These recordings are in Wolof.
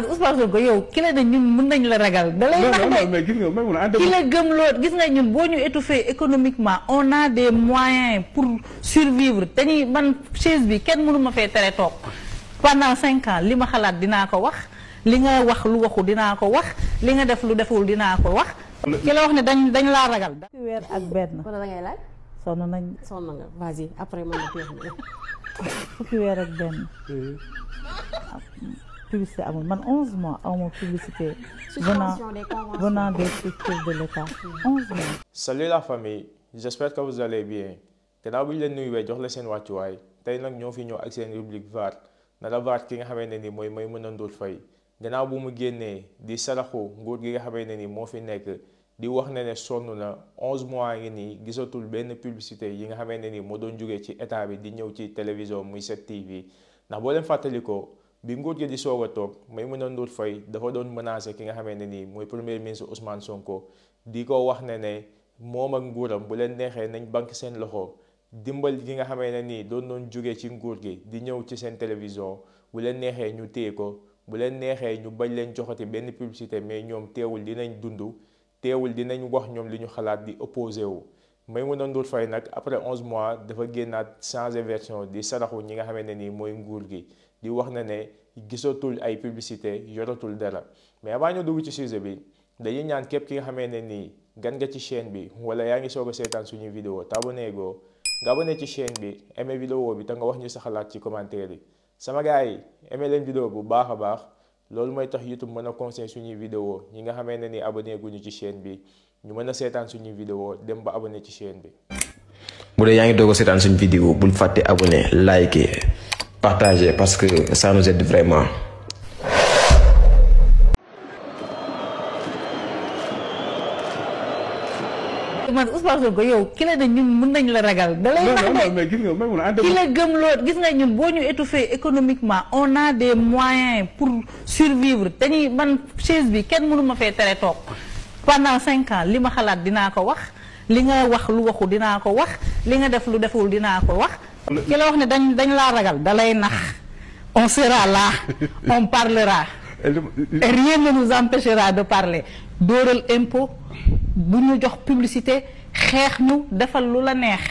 Ousmane Sonko yow ki la ne ñun mën nañ la ragal. da lay non mais gis nga même ki la gëm loo gis nga ñun boo ñu étouffé économiquement on a des moyens pour survivre te ni man chaise bi kenn mënu ma fee tere toog pendant 5 ans li ma xalaat dinaa ko wax li nga wax lu waxu dinaa ko wax li nga def lu deful dinaa ko wax. ki la wax ne dañ laa ragal. fukki weer ak benn. wala da ngay laaj. sonn nga vas-y après man la fukki weer ak benn. publicité amul man 11 mois awma publicité venant des structures de l'État 11 mois. Salut la famille, j'espère que vous allez bien. Gannaaw bi ñu leen nuyuwee jox la seen wàccuwaay tey nag ñoo fi ñëw ak seen rubrique VAR nara VAR ki nga xamante ni mooy Maimouna Ndour Faye gannaaw bu mu génnee di saraxu nguur gi nga xamante ni moo fi nekk di wax ne sonn na 11 mois ngi nii gisatul benn publicité yi nga xamante ni moo doon jógee ci état bi di ñëw ci télévision muy 7TV ndax boo leen fàttalikoo bi nguur gi di soog a toog Maimouna Ndour Faye dafa doon menacé ki nga xamante ni mooy premier ministre Ousmane Sonko di ko wax ne moom ak nguuram bu leen neexee nañ banque seen loxo dimbal gi nga xamante ni doon jógee ci nguur gi di ñëw ci seen télévision bu leen neexee ñu téye ko bu leen neexee ñu bañ leen joxati benn publicité mais ñoom teewul dinañ dund teewul dinañ wax ñoom li ñu xalaat di opposé wu. Maimouna Ndour Faye nag après 11 mois dafa génnaat changé version di saraxu ñi nga xamante ni mooy nguur gi. di wax ne gisatul ay publicité yoratul dara mais avant ñu dugg ci sujet bi dañuy ñaan képp ki nga xamee ne nii gan nga ci chaîne bi wala yaa ngi soog a seetaan suñuy vidéo te abonné goo nga abonné ci chaîne bi aimé vidéo bi te nga wax ñu sa xalaat ci commentaire yi sama gars yi aimé leen vidéo bu baax a baax loolu mooy tax YouTube mën a conseiller suñuy vidéo ñi nga xamee ne nii abonné guñu ci chaîne bi ñu mën a seetaan suñuy vidéo dem ba abonné ci chaîne bi. bu dee yaa ngi doog a seetaan suñu vidéo bul fàtte abonné liker partager parce que ça nous aide vraiment. man Ousmane Sonko yow ki la ne ñun mën nañ la ragal. da lay non mais gis nga même ki la gëm loo gis nga ñun boo ñu étouffé économiquement on a des moyens pour survivre te ni man chaise bi kenn mënu ma fee tere toog pendant 5 ans li ma xalaat dinaa ko wax li nga wax lu waxu dinaa ko wax li nga def lu deful dinaa ko wax. ki la wax ne dañ laa ragal da lay nax on sera là on parlera et rien ne nous empêchera de parler dóoral impôt bu ñu jox publicité xeex ñu defal lu la neex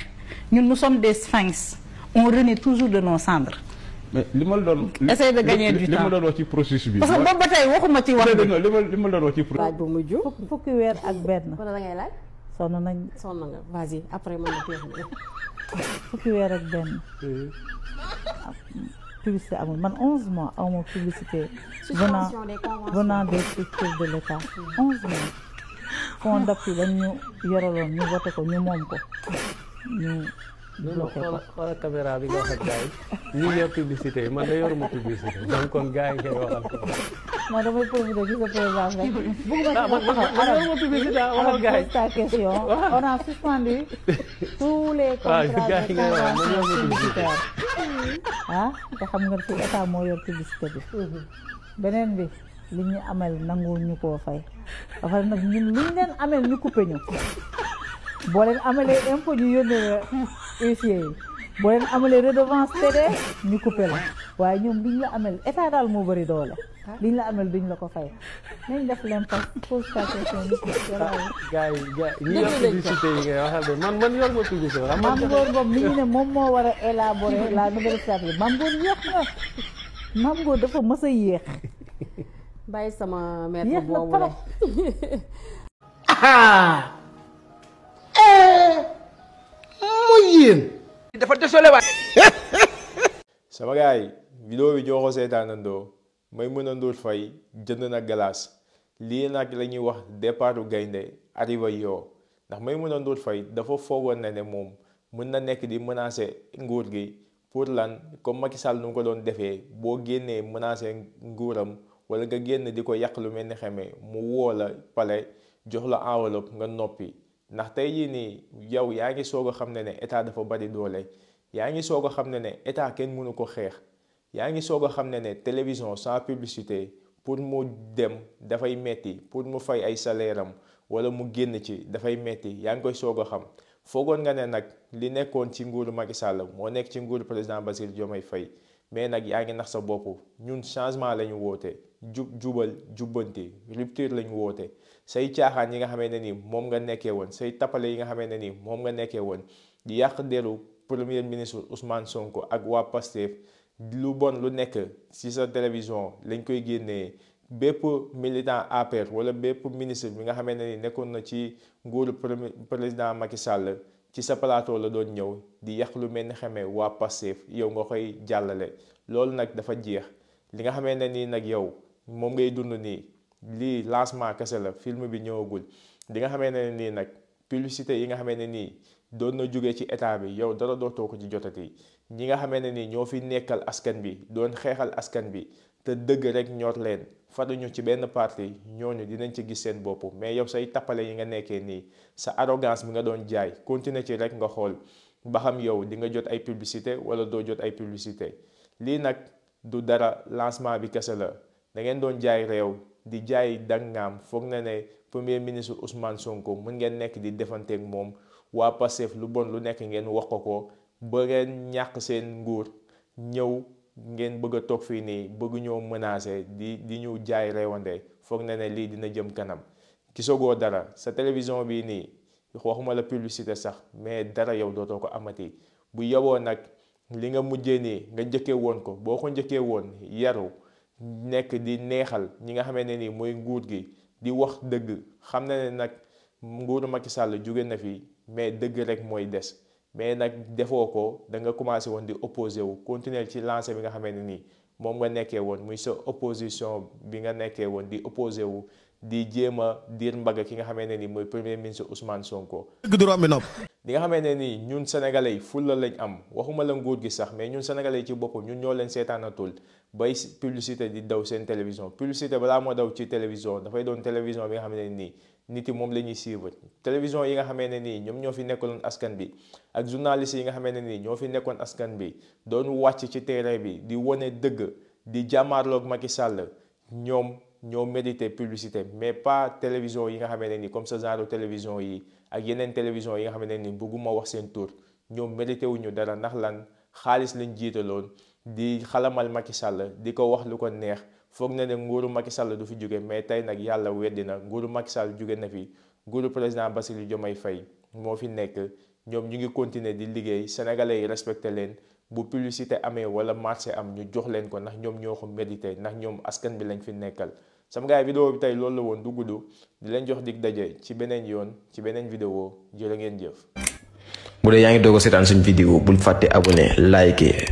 ñun nous sommes des sphinx on renaît toujours de nos cendres. mais li ma la doon. essaye de gagner du temps li ma doon wax ci processus bi. parce que boobu ba tey waxuma ci wax bi. li ma doon wax ci processus. laaj bu mujj. fukki weer ak benn. wala da ngay laaj. sonn nga vas-y après man la fukki weer ak benn. publicité amul man 11 mois awma publicité venant des structures de l'État 11 mois fonds d'appui lañ ñu yoraloon ñu voté ko ñu moom ko ñu bloqué ko. xoolal caméra bi nga wax ak gars yi ñu yor publicité yi man da yoruma publicité donc kon gars yi ngay waxal ko. non damay profité ci sa présence rek. man yoruma publicité waxal gars yi. ta question on a suspendu tous les contrats gars yi ngay wax man yoruma publicité. te xam nga fi état moo yor publicité bi. beneen bi li ñu amel nangu ñu koo fay dafa nag ñun lu ñu leen amel ñu coupé ñu boo leen amelee impôt ñu yónnee la huissier yi boo leen amelee redevance TD ñu coupé la waaye ñoom liñ la amel état daal moo bëri doole liñ la amel duñ la ko fay nañ def l'impasse pose ta question gars yi ñi yor publicité yi ngay waxal de man yor ma publicité. Mame Ngor Ngom li ñu ne moom moo war a élaborer la nouvelle stratégie Mame Ngor yéex na Mame Ngor dafa mës a yéex. bàyyi sama maître boobu la. mooy yéen. dafa désolé waay. sama gars yi vidéo bi joxo seetaanandoo Maimouna Ndour Faye jënd na glace lii nag la ñuy wax départu gaynde arrivé yoo ndax Maimouna Ndour Faye dafa foogoon ne moom mën na nekk di menacer nguur gi pour lan comme Macky Sall nu mu ko doon defee boo génnee menacer nguuram wala nga génn di ko yàq lu mel ni xamee mu woo la pale jox la enveloppe nga noppi ndax tey jii nii yow yaa ngi soog a xam ne état dafa bari doole yaa ngi soog a xam ne état kenn mënu ko xeex yaa ngi soog a xam ne télévision sans publicité pour mu dem dafay metti pour mu fay ay salaire am wala mu génn ci dafay metti yaa ngi koy soog a xam foogoon nga ne nag li nekkoon ci nguuru Macky Sall moo nekk ci nguuru président Bassirou Diomaye Faye mais nag yaa ngi nax sa bopp. ñun changement la ñu woote jubal jubbanti rupture la ñu woote say caaxaan yi nga xamee ne ni moom nga nekkee woon say tappale yi nga xamee ne ni moom nga nekkee woon di yàq deru premier ministre Ousmane Sonko ak waa Pastef lu bon lu nekk ci sa télévision lañ koy génnee. bépp militant APR wala bépp ministre bi nga xamee ne ni nekkoon na ci nguuru président Macky Sall ci sa plateau la doon ñëw di yàq lu mel ni xamee waa Pastef yow nga koy jàllale loolu nag dafa jeex li nga xamee ne nii nag yow moom ngay dund nii lii lancement kese la film bi ñëwagul li nga xamee ne nii nag publicité yi nga xamee ne nii doon na jógee ci état bi yow dara dootoo ko ci jotati ñi nga xamee ne nii ñoo fi nekkal askan bi doon xeexal askan bi te dëgg rek ñor leen faruñu ci benn parti ñooñu dinañ ci gis seen bopp mais yow say tappale yi nga nekkee nii sa arrogance bi nga doon jaay continuer ci rek nga xool ba xam yow di nga jot ay publicité wala doo jot ay publicité lii nag du dara lancement bi kese la da ngeen doon jaay réew di jaay dangaam foog na ne premier ministre Ousmane Sonko mën ngeen nekk di defanteeg moom waa Pastef lu bon lu nekk ngeen wax ko ba ngeen ñàkk seen nguur ñëw ngeen bëgg a toog fii nii bëgg ñoo menacer di ñu jaay réewande foog na ne lii dina jëm kanam gisagoo dara sa télévision bii nii waxuma la publicité sax mais dara yow dootoo ko amati bu yeboo nag li nga mujjee nii nga njëkkee woon ko boo ko njëkkee woon yaru nekk di neexal ñi nga xamee ne nii mooy nguur gi di wax dëgg xam na ne nag nguuru Macky Sall jóge na fi mais dëgg rek mooy des mais nag defoo ko da nga commencé woon di opposé wu continuer ci lancé bi nga xamee ne nii moom nga nekkee woon muy sa opposition bi nga nekkee woon di opposé wu di jéem a diir mbagg ki nga xamee ne nii mooy premier ministre Ousmane Sonko. li nga xamee ne nii ñun sénégalais yi fulla lañ am waxuma la nguur gi sax mais ñun sénégalais yi ci boppam ñun ñoo leen seetaanatul bay publicité di daw seen télévision publicité balaa moo daw ci télévision dafay doon télévision bi nga xam ne nii nit yi moom la ñuy suivre télévision yi nga xamee ne nii ñoom ñoo fi nekkaloon askan bi ak journalistes yi nga xamee ne nii ñoo fi nekkoon askan bi doon wàcc ci terrain bi di wane dëgg di jàmmaarloog Macky Sall ñoom ñoo mérité publicité mais pas télévision yi nga xamee ne nii comme ce genre télévision yi ak yeneen télévision yi nga xamee ne nii bëgguma wax seen tur ñoom mérité wuñu dara ndax lan xaalis lañ jiitaloon di xalamal Macky Sall di ko wax lu ko neex foog na ne nguuru Macky Sall du fi jóge mais tey nag yàlla weddi na nguuru Macky Sall jóge na fi nguuru président Bassirou Diomaye Faye moo fi nekk ñoom ñu ngi continuer di liggéey sénégalais yi respecté leen bu publicité amee wala marché am ñu jox leen ko ndax ñoom ñoo ko mérité ndax ñoom askan bi lañ fi nekkal sama gars yi vidéo bi tey loolu la woon du gudd di leen jox dig daje ci beneen yoon ci beneen vidéo jërë ngeen jëf. bu dee yaa ngi doog a seetaan suñu vidéo bul fàtte abonné liker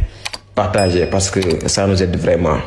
partager parce que ça nous aide vraiment.